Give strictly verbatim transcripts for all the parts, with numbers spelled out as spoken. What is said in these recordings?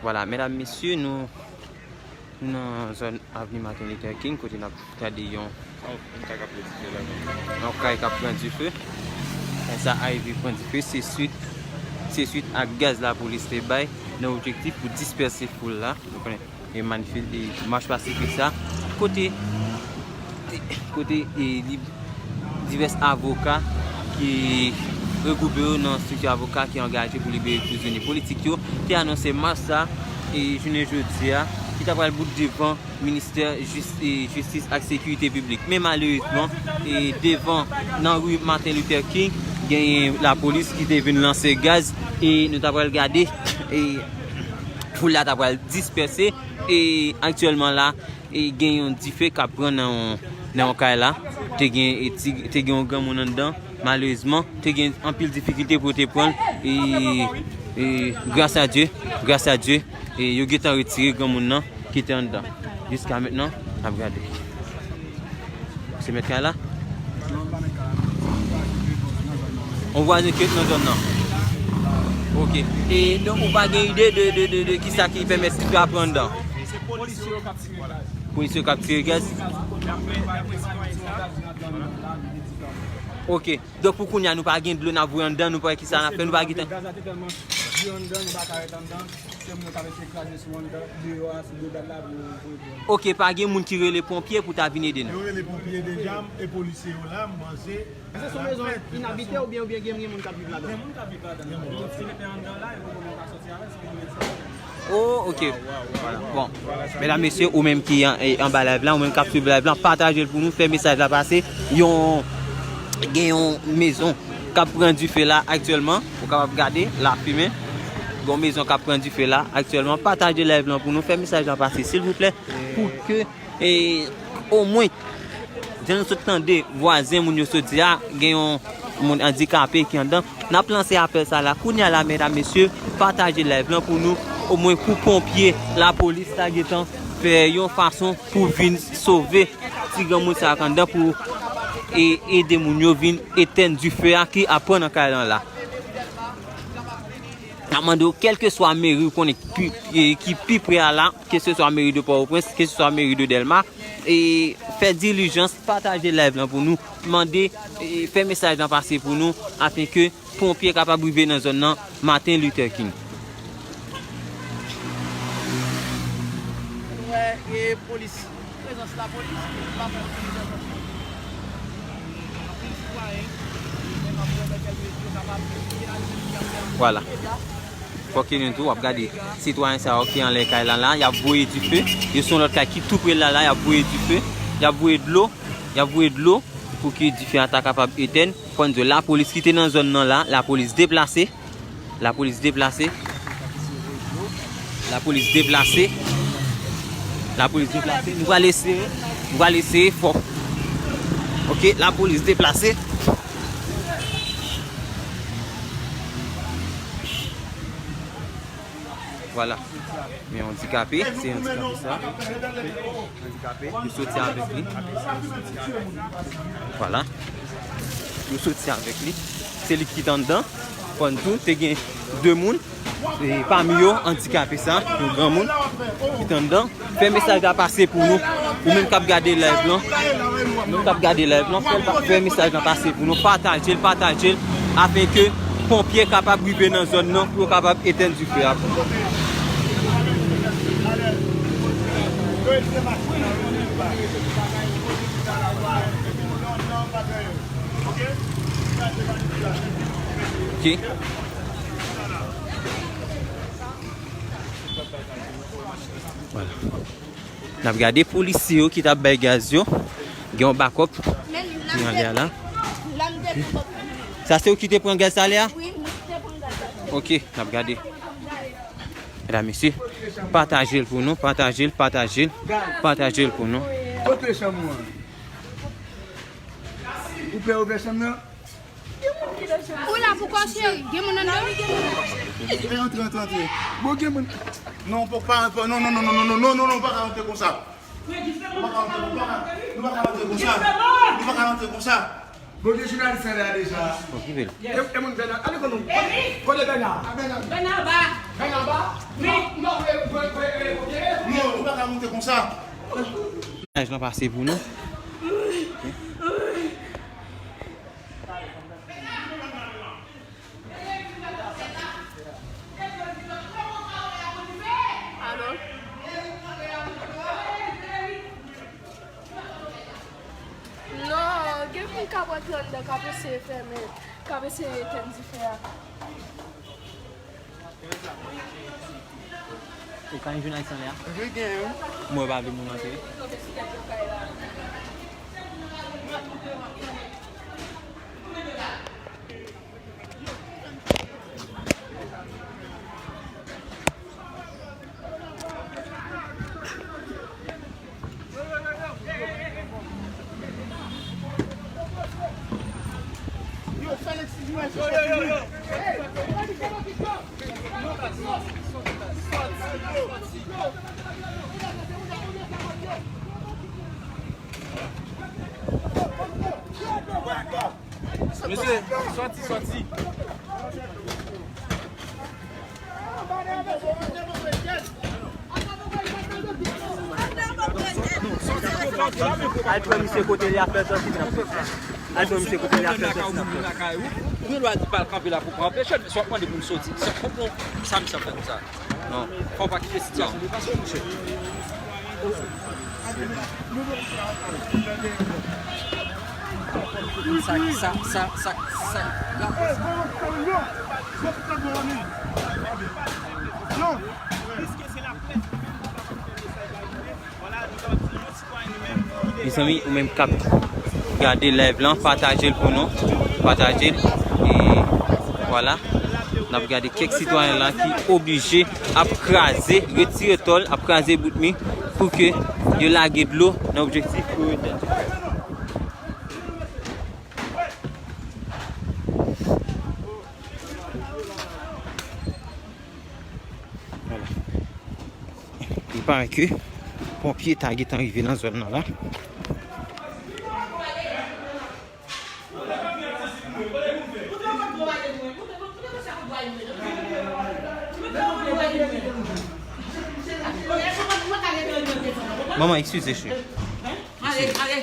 Vwala, medam, mesye, nou, nou nan zòn Avni Martin Luther King, kote n ap gade yon, yon kay k ap pran dife. Kay sa arive pran dife, se swit, se swit ak gaz lapolis te bay nan objektif pou dispèse foul la. Nou konnen, e manifes-, e mach pasifik sa, kote, kote, e, li, divès avoka ki regwoupe yo nan estrikti avoka ki angaje pou libere prizonye politik yo, te anonse mach sa, e, jounen jodi a, ki ta pral bout devan ministè jis-, e, jistis ak sekirite piblik. Men malerezman, e, devan, nan ri Martin Luther King, genyen lapolis ki te vin lanse gaz, e nou ta pral gade, e, foul la ta pral dispèse, e aktyèlman la, e gen yon dife k ap pran nan yon, nan yon kay la. Te gen, e, ti, te gen yon granmoun anndan. Malerezman, te gen anpil difikilte pou yo te pran l. E, e gras a Dye, gras a Dye, e yo gentan retire granmoun nan ki te anndan. Jiska mentnan, n ap gade. Se mèt kay la? On vwazen ki nan zòn nan. Ok. E donk, ou pa gen ide de, de, de, de kisa ki pèmèt dife a pran anndan? Polisye yo k ap tire gaz. Ok. Donk, pou kounye a, nou pa gen dlo n ap voye anndan, nou pa wè kisa n ap fè, nou pa gen tan. Gaz la te tèlman di anndan, nou pa ka ret anndan. Se moun yo k ap eseye kraze sou anndan, deyò a, sou gwo gad la, pou yo voye dlo. Ok, pa gen moun ki rele ponpye pou ta vin ede nou? Yo rele ponpye deja, e polisye yo la, m panse. Èske se yon mezon inabite oubyen, oubyen gen, gen moun k ap viv ladan? Gen moun k ap viv ladan. Gen moun k ap viv. Si yo te anndan la, yo poko menm ka soti avè l, se yon moun. Oh, ok. Bon, medam, mesye, ou menm ki an, e, anba live la, ou menm k ap swiv live la, pataje l pou nou, fè mesaj la pase. Yon, gen yon mezon k ap pran dife la aktyèlman. Ou kapab gade lafimen. Gon mezon k ap pran dife la aktyèlman. Pataje live lan pou nou, fè mesaj lan pase silvouplè, pou ke, e, omwen, jan nou sot tande vwazen moun yo sot di a, gen yon moun andikape ki anndan. N ap lanse apèl sa la kounye a la, medam, mesye, pataje live lan pou nou, omwen pou ponpye, lapolis ta gentan fè yon fason pou vin sove ti granmoun sa a k anndan pou, e, ede moun yo vin etèn dife a ki ap pran nan kay lan la. N ap mande w, kèlkeswa meri ou konnen pi, e, ki pi pre a la, keseswa meri de Pòtoprens, keseswa meri de Dèlma, e, fè dilijans, pataje live lan pou nou, mande, e, fè mesaj lan pase pou nou, afenke ponpye kapab rive nan zòn nan, Martin Luther King. Nou wè, e, polis, prezans lapolis, pa fè okenn entèvansyon. Anpil sitwayen, menm ap wè nan kèk medya, yo kapab, e, al menm ki ap fè anpil medya. Vwala. Fòk ke nou tou, w ap gade sitwayen sa yo ki anlè kay la la, y ap voye dife. Yo se yon lòt kay ki tou pre la la, y ap voye dife, y ap voye dlo, y ap voye dlo pou ke dife a ta kapab etèn. Fò n di w, lapolis ki te nan zòn nan la, lapolis deplase. Lapolis deplase. Lapolis deplase. Lapolis deplase. Nou pral eseye. Nou pral eseye fò. Ok, lapolis deplase. Vwala. Men andikape, se andikape sa. Andikape, nou soti avèk li. Vwala. Nou soti avèk li. Se li ki t anndan. Fò n di w, te gen de moun, e, pami yo, andikape sa, yon granmoun ki t anndan. Fè mesaj la pase pou nou. Ou menm k ap gade live lan, ou menm k ap gade live lan, fè l pa-, fè mesaj lan pase pou nou. Pataje l, pataje l, afenke ponpye kapab rive nan zòn nan pou yo kapab etèn dife a pou nou. Ok. Vwala. N ap gade polisye yo ki t ap bay gaz yo. Gen yon bakòp ki anlè a la. Sa se ou ki te pran gaz talè a? Ok, n ap gade. Medam, mesye, pataje l pou nou, pataje l, pataje l, pataje l pou nou. Kote chanm ou an? Ou pè ouvè chanm nan? Ou la poukò, cheri? Gen moun anndan? E, antre, antre, antre. Bon, gen moun. Non, pa, pa, non, non, non, pa ka rantre konsa. Nou pa ka rantre, nou pa ka, nou pa ka rantre konsa. Nou pa ka rantre konsa. Kote jounalis lan la deja? Bon, ki vil? E, e moun Bèna. Ale konnen. Kote Bèna? Bèna. Bèna anba. Bèna anba? Wi. Non, non, e, e, e, e, e. Non, ou pa ka monte konsa. Imaj lan pase pou nou. Alo? Non, gen moun k ap rantre anndan, k ap eseye fèmen, k ap eseye etenn dife a. E pa yon jounalis anlè a? Wi, gen yon. Mwen pa vle moun antre. Mesye, sòti, sòti. Al pran misye kote li ap fè sòsi, n ap fè sa. Al pran misye kote li ap fè sòsi, n ap fè sa. Ou gen dwa di pa al kanpe la pou pran anpeche l, men si w ap mande pou l soti, sa konprann sa misye ap fè konsa. Non. Fò w pa kite sitiyasyon depase w, monchè. Sa, sa, sa, sa, sa, Mezanmi, ou menm k ap gade live lan, pataje l pou nou. Pataje l. E vwala. N ap gade kèk sitwayen la ki oblije ap kraze, retire tòl, ap kraze bout mi pou ke yo lage dlo nan objektif pou yo etenn. Vwala. Il paraît que ponpye ta gentan rive nan zòn nan la. Manman, eskize, cheri. Ale, ale.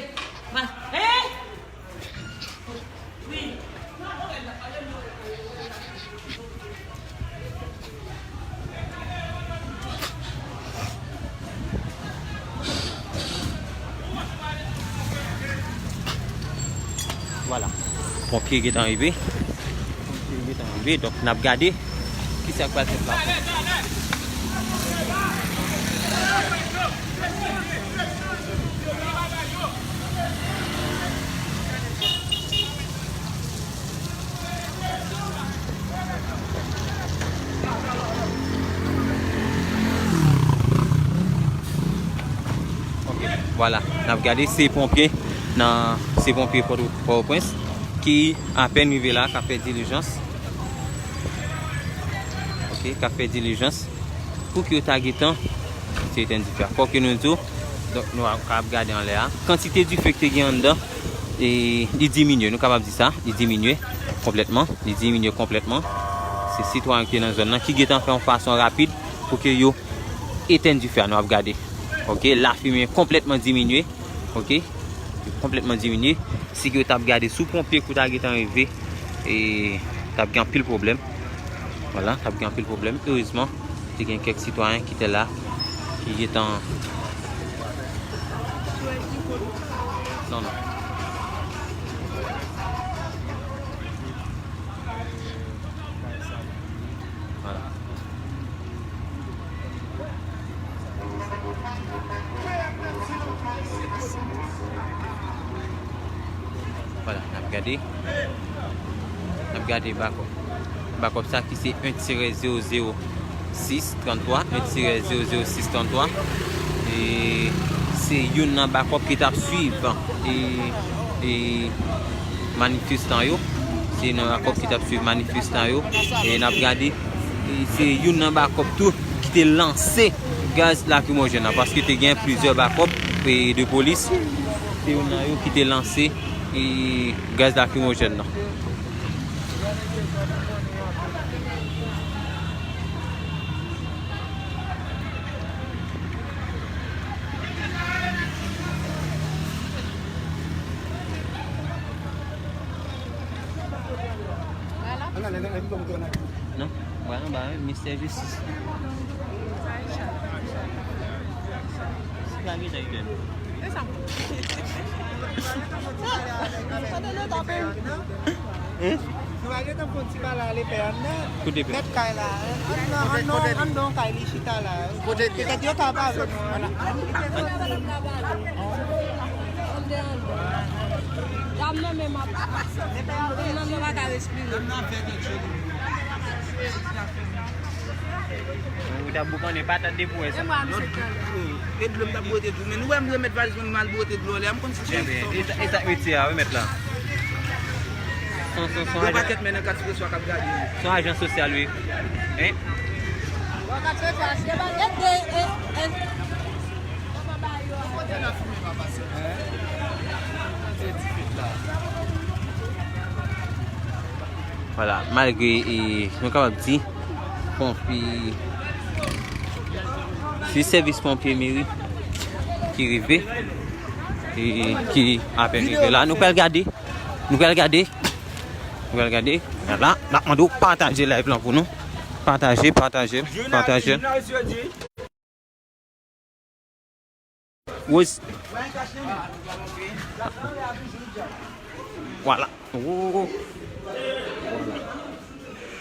Vwala. Ponpye gentan rive. Ponpye gentan rive. Donk, n ap gade kisa k pral fèt la. Ok, vwala, n ap gade, se ponpye nan, se ponpye Pòto-, Pòtoprens ki apèn rive la, k ap fè dilijans. Ok, k ap fè dilijans. Pou ke yo ta gentan, se etenn dife a. Fòk nou di w, donk nou a, ka ap gade anlè a. Kantite dife ki te gen anndan, e, li diminye, nou kapab di sa, li diminye konplètman, li diminye konplètman. Se sitwayen ki te nan zòn nan ki gentan fè yon fason rapid pou ke yo etenn dife a, nou ap gade. Ok, lafimen konplètman diminye. Ok, yo konplètman diminye. Si ke yo t ap gade sou ponpye kou ta gentan rive, e t ap gen anpil pwoblèm. Vwala, t ap gen anpil pwoblèm. Erezman, te gen kèk sitwayen ki te la, ki gentan... Non, non. Vwala. Vwala, n ap gade. N ap gade bakòp. Bakòp sa ki se en tirè zewo zewo sis tranntwa, en tirè zewo zewo sis tranntwa. E se youn nan bakòp ki t ap swiv, e, e, manifestan yo. Se youn nan bakòp ki t ap swiv manifestan yo. E n ap gade, e se youn nan bakòp tou ki te lanse gaz lakrimojèn nan, paske te gen plizyè bakòp, e, de polis. Se youn nan yo ki te lanse E gaz lakrimojèn nan. Non, mwen anba wi, mistè jistis. Si pa gen tan, Eden. Hein? Nou pa gentan fè yon ti pale ale pè Ann nan. Kote pè? Mèt kay la. Ann nan, ann nan, ann nan kay li chita la. Petèt yo ka pale nou. Dam nan menm ap, nan nou pa ka respire. Ou t ap boukannen patat depi w wè sa. E dlo m t ap bwote tou. Men nou wè m remèt valiz mwen, m al bwote dlo anlè a, m konn si se... Ebyen, e sa, e sa k retire a, remèt la. Son, son, son ajan. Yon pakèt men nan kat sou reswa k ap gade. Son ajan sosyal, wi. Hein? Bon, kat sou reswa, se pa gen de, e, e. Vwala, malgre, e, nou kapab di, ponpye, se sèvis ponpye meri ki rive, e, ki apèn rive la. Nou pral gade, nou pral gade, nou pral gade. Vwala, n ap mande w pataje live lan pou nou. Pataje, pataje, pataje. Rose. Vwala. Oh. Vwala.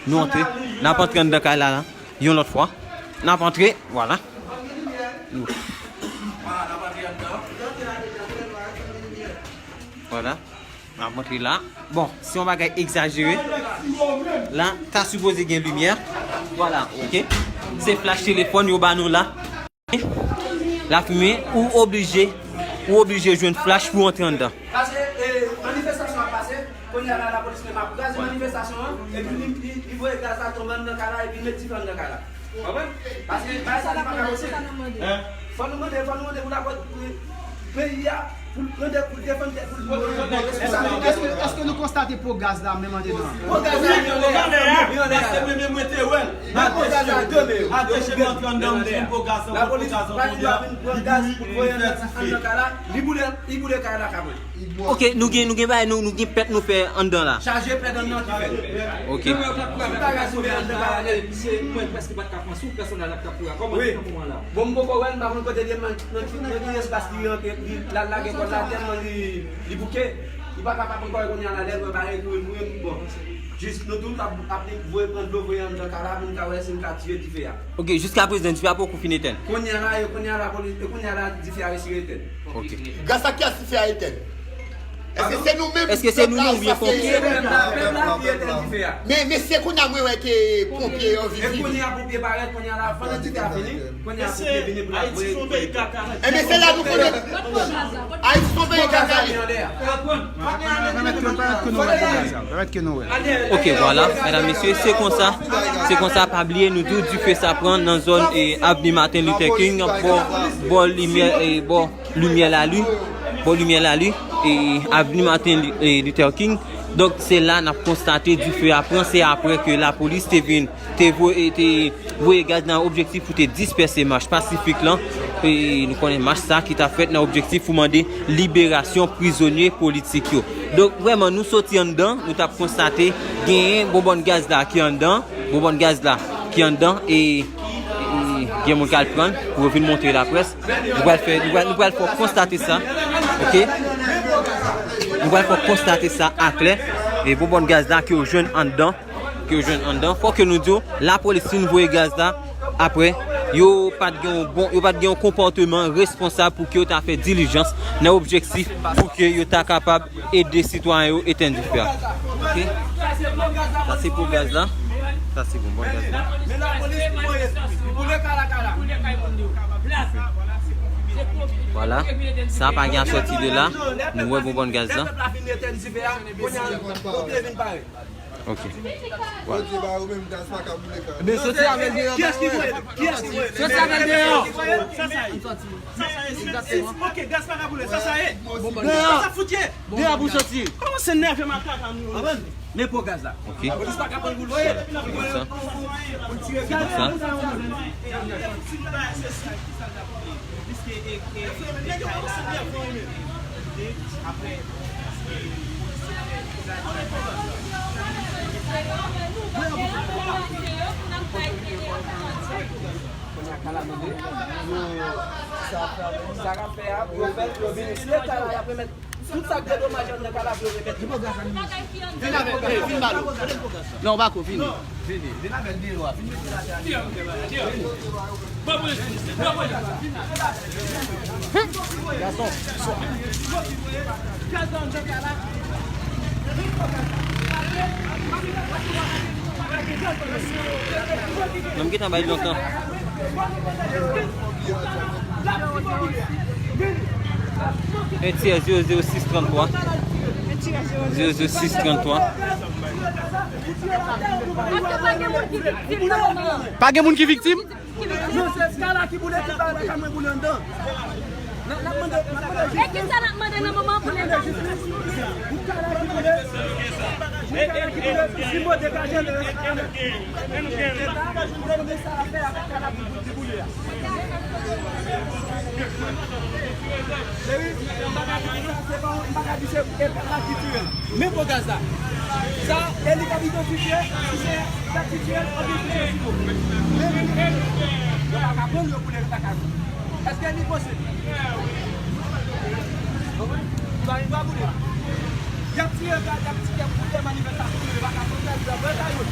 Nou antre. N ap antre anndan kay la, la. Yon lòt fwa. N ap antre. Vwala. Vwala. M ap montre la. Bon, se yon bagay egzajere. La, ta sipoze gen limyè. Vwala, oke. Se flach telefòn yo ba nou la. Lafimen, ou oblije, ou oblije jwenn flach pou w antre anndan. Paske, e, manifestasyon ap pase, kounye a la, lapolis menm ap kraze manifestasyon an, epi li, li, li voye gaz la tonbe anndan kay la, epi li met dife anndan kay la. Konprann? Paske bagay sa li pa ka posib. Fò nou mande, fò nou mande pou lapolis, pou peyi a, pou l pran de, pou l defann tèt, pou l pran responsabilite. Èske, èske nou konstate po gaz la menm andedan? Po gaz la, li anlè a. Li anlè a. Paske mwen menm mwen te wè l. Mwen po gaz la de men yo. Anpeche m antre anndan, m di m po gaz la, po gaz la, lapolis pa gen dwa vin pran gaz pou voye anndan kay la. Li boule, li boule kay la ka mwen. Ok, nou gen, nou gen bagay, nou, nou gen pèt nou fè anndan la. Chaje pèt anndan ki fèt. Ok. Tout bagay sou men anndan ka ale. Misye, mwen prèske pa t ka pran souf pèsonèl ak kapou a. Kòman li nan moman la? Bon, m poko wè l, m pa konn kote l ye, nan, nan ki, nan ki espas li rantre, li, l al lage kò l la, tèlman li, li bouke. Li pa kapab ankò, kounye a la, lè l wè bagay kouri, kouri, bon. Jis nou tout ap, ap voye pran dlo, voye anndan kay la, pou n ka wè si n ka tire dife a. Ok, jiska prezan, dife a poko fin etèn. Kounye a la, yo, kounye a la, polis, e kounye a la, dife a resi etèn. Ok. Gras a kiyès dife a etèn? Èske se nou menm? Èske se nou menm oubyen ponpye? Se pèp la, pèp la ki etèn dife a. Men, men se kounye a mwen wè ke ponpye yo vin. E kounye a ponpye parèt, kounye a la, pandan dife a fini, kounye a ponpye vini pou la voye. Ebyen, se la nou konnen. Ayiti se yon peyi kaka li. Ok, vwala, medam, mesye, se konsa, se konsa, pa bliye, nou di w dife sa pran nan zòn, e, avni Martin Luther King, bò, bò limyè, e, bò limyè Lali, bò limyè Lali, e, avni Martin Lu-, e, Luther King. Donk, se la n ap konstate dife a pran, se apre ke lapolis te vin te voye, te voye gaz nan objektif pou te dispèse mach pasifik lan. E nou konnen mach sa ki t ap fèt nan objektif pou mande liberasyon prizonye politik yo. Donk, vrèman, nou soti anndan, nou t ap konstate genyen bonbòn gaz la ki anndan, bonbòn gaz la ki anndan, e, e gen moun k al pran l pou yo vin montre laprès. Nou pral fè, nou pral, nou pral fè w konstate sa, ok? Nou pral fè w konstate sa aklè. E bonbòn gaz la ke yo jwenn anndan, ke yo jwenn anndan. Fòk ke nou di w, lapolis fin voye gaz la, apre, yo pa t gen yon bon, yo pa t gen yon konpòteman responsab pou ke yo ta fè dilijans nan objektif pou ke yo ta kapab ede sitwayen yo etèn dife a. Ok? Sa se po gaz la. Sa se bonbòn gaz la. Vwala. Sa pa gen a sòti de la. Nou wè bonbòn gaz la. Ok. Voilà. Bondye ba yo menm gaz pa ka boule kay. Men soti avè l deyò. Kiyès ki voye? Kiyès ki voye? Soti avè l deyò. Sa sa ye? Sa sa ye? Si, si, ok, gaz pa ka boule, sa sa ye? Sa sa fout ye? Deyò pou soti. Kòman se nève makak a nou? Men pran gaz la. Ok. Polis pa ka pran boule. Sa. Sa. Sa k ap fè a, yo fè l, yo vini. Si leta la, y ap remèt tout sa k dedomaj anndan kay la pou yo remèt li. Vin avè l, vin ba l. Non, w pa ko, vini. Vini, vin avè l deyò a, vin mete l atè a. Gason. Non, m gentan bay lontan. Un tiers zéro zéro six trente-trois. Zéro zéro six trente-trois. Èske pa gen moun ki viktim nan moman an? Pa gen moun ki viktim? Non, se kay la ki boule, tout bagay la ka mwen boule anndan. N ap, n ap mande, n ap mande jistis. E kisa n ap mande nan moman pou leta? Pou kay la ki boule, pou kay la ki boule, si mwen degaje le rès a la mèt. Leta, pou mwen sa fè avèk kay la ki boule, ki boule a. Meri, m pa ka di sa, se pa, m pa ka di se, e pa la ki tire l. Men pran gaz la. Sa, e li p ap idantifye si se sa ki tire l oubyen si se sou do. Men li, yo pa ka pran l, yo boule l pa ka. Èske li posib? Li pa, li pa boule. Y ap tire gaz, y ap tire boule, manifestasyon boule, yo pa ka pran gaz la, pran gaz yo.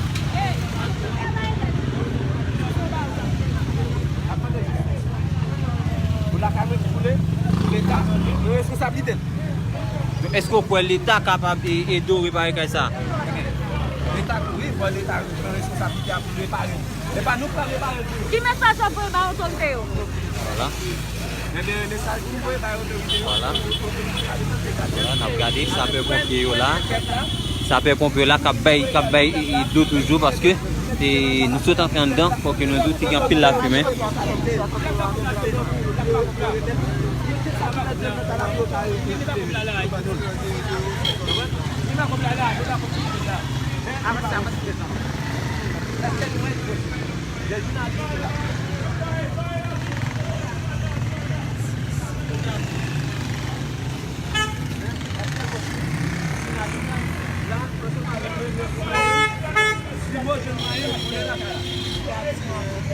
Pou lakay mwen ki boule, pou leta, e responsablite l. Èske w kwè leta kapab e-, ede w repare kay sa a? Leta, wi, fò leta pran responsablite a pou repare l. E pa nou k pral repare l pou yo. Ki mesaj w ap voye bay otorite yo? Vwala. Ebyen, mesaj pou m voye bay otorite yo. Vwala. Vwala, n ap gade sapè ponpye yo la. Sapè ponpye yo la k ap bay, k ap bay, e, e, dlo toujou paske, e, nou sot antre anndan, fòk nou di w te gen anpil lafimen.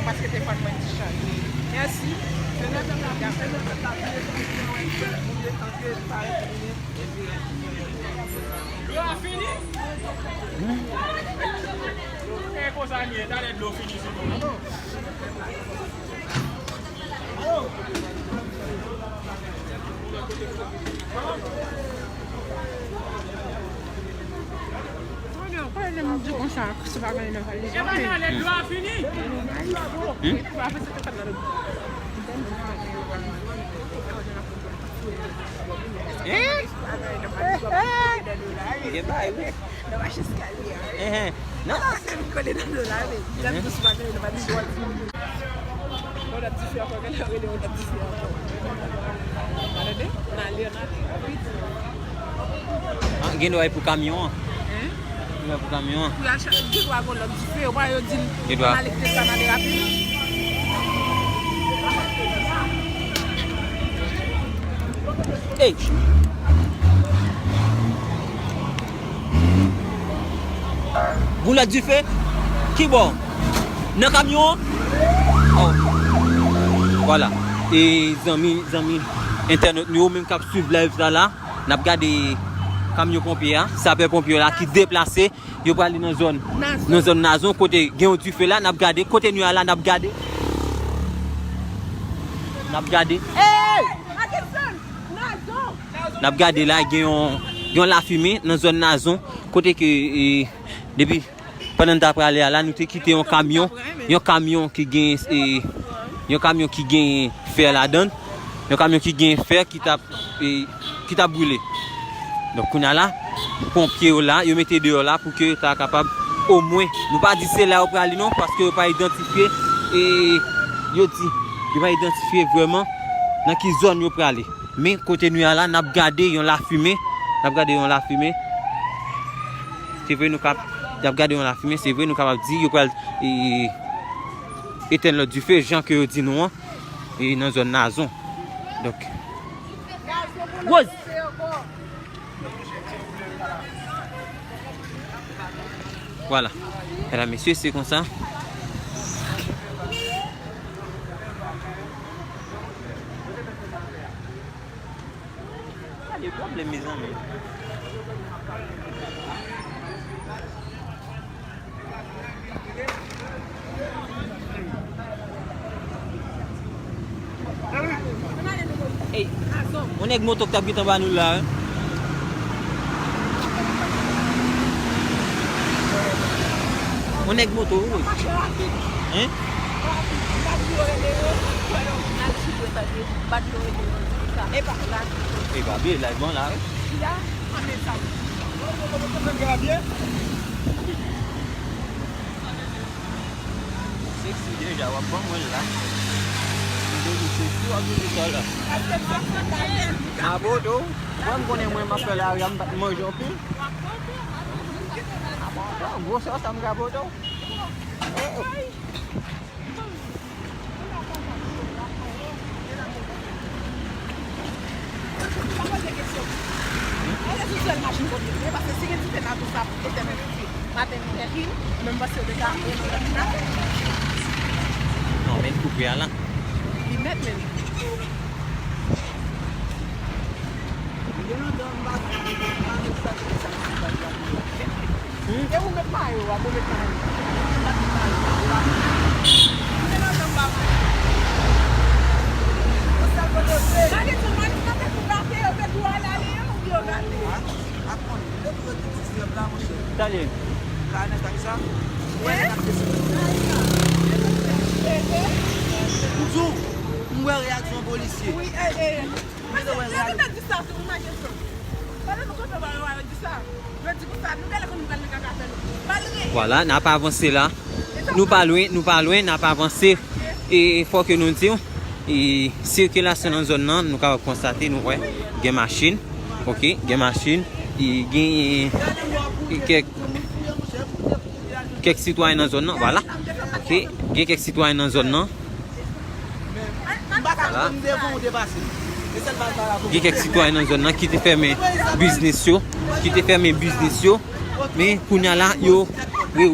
Paske te fann mwen ti chan. Mèsi. Dlo a fini? E konsa l ye, talè dlo fini sou nou. Mwen di konsa, se pa gen nan valiz la. Hmm? Hein? Gen bagay, wi. Nan mache eskalye a, wi. Ehe. Non. Sa se vin kole nan do la, wi. Lòt dous pa gen, lòt dous pa gen. Lòt dife ankò, gen lè rele lòt dife ankò. Tande? N ale, n ale. Rapid. Ah, gen dwa e pou kamyon an. Hein? Gen dwa pou kamyon an. Pou y al cha-, gen dwa gon lòt dife, ou pa yo di l, gen dwa. N ale kite sa, n ale rapid. Ey! Gon lòt dife? Ki bò? Nan kamyon an? Oh. Vwala. E zanmi, zanmi entènot nou yo menm k ap swiv live sa la, n ap gade kamyon ponpye a, sapè ponpye la ki deplase. Yo prale nan zòn, nan zòn Nazon, kote gen yon dife la, n ap gade. Kote nou ye a la, n ap gade. N ap gade. Ey! Attention! Nazon! N ap gade la, gen yon, yon lafimen nan zòn Nazon, kote ke, e, depi pandan n ta prale a la, nou te kite yon kamyon, yon kamyon ki gen, e, yon kamyon ki gen fè ladan l, yon kamyon ki gen fè ki t ap, e, ki t ap brile. Donk, kounye a la, ponpye yo la, yo mete deyò la pou ke yo ta kapab omwen, nou pa di se la yo prale non, paske yo pa idantifye, e yo di, yo pa idantifye vrèman nan ki zòn yo prale. Men kote nou ye a la, n ap gade yon lafimen, n ap gade yon lafimen. Se vre nou kap, n ap gade yon lafimen, se vre nou kapab di yo pral, e, etenn lòt dife, jan ke yo di nou an, e nan zòn Nazon. Donk, Rose! Vwala. Medam, mesye, se konsa. Gade pwoblèm, mezanmi. Ey, yon nèg moto k t ap gentan ba nou la, wi. Yon nèg moto, wi. Hein? Epa, byen, live lan la, wi. Seksi deja, w ap ban mwen l la. M te di seksi, w ap vin di sa la. Mabodo, mwen m konnen mwen m ap fè lari a, m pa t manje anpil. Mabodo, gwosè sa m ka bodo. Eh, eh. Pa poze kesyon. Mwen se sou sèl machin konbyen li ye, paske si gen dife nan tou sa, etènèl dife. Maten li tèt li, men m panse yo te ka antre nan lòt nan. Non, men koupe a la. Li nèt menm. Hmm? E ou met mayo a, mwen met mayo. Gade tou, manifestante tou gate, yo te tou al ale yo, yo gate. Tande. M di w, m wè reyaksyon polisye. Wi, e, e. Mwen te wè reyaksyon. Yo te di sa tou, mwen gen sa. Pandan nou kanpe, yo di sa. Yo di konsa, nou genlè konn nou pral nan kaka fè nou. Malgre. Vwala, n ap avanse la. Nou pa lwen, nou pa lwen, n ap avanse. E fò ke nou di w, e sikilasyon nan zòn nan, nou kapab konstate, nou wè, gen machin, oke, gen machin, e gen, e kèk, kèk sitwayen nan zòn nan, vwala. Oke, gen kèk sitwayen nan zòn nan. Vwala. Gen kèk sitwayen nan zòn nan ki te fèmen biznis yo, ki te fèmen biznis yo, men kounye a la, yo re-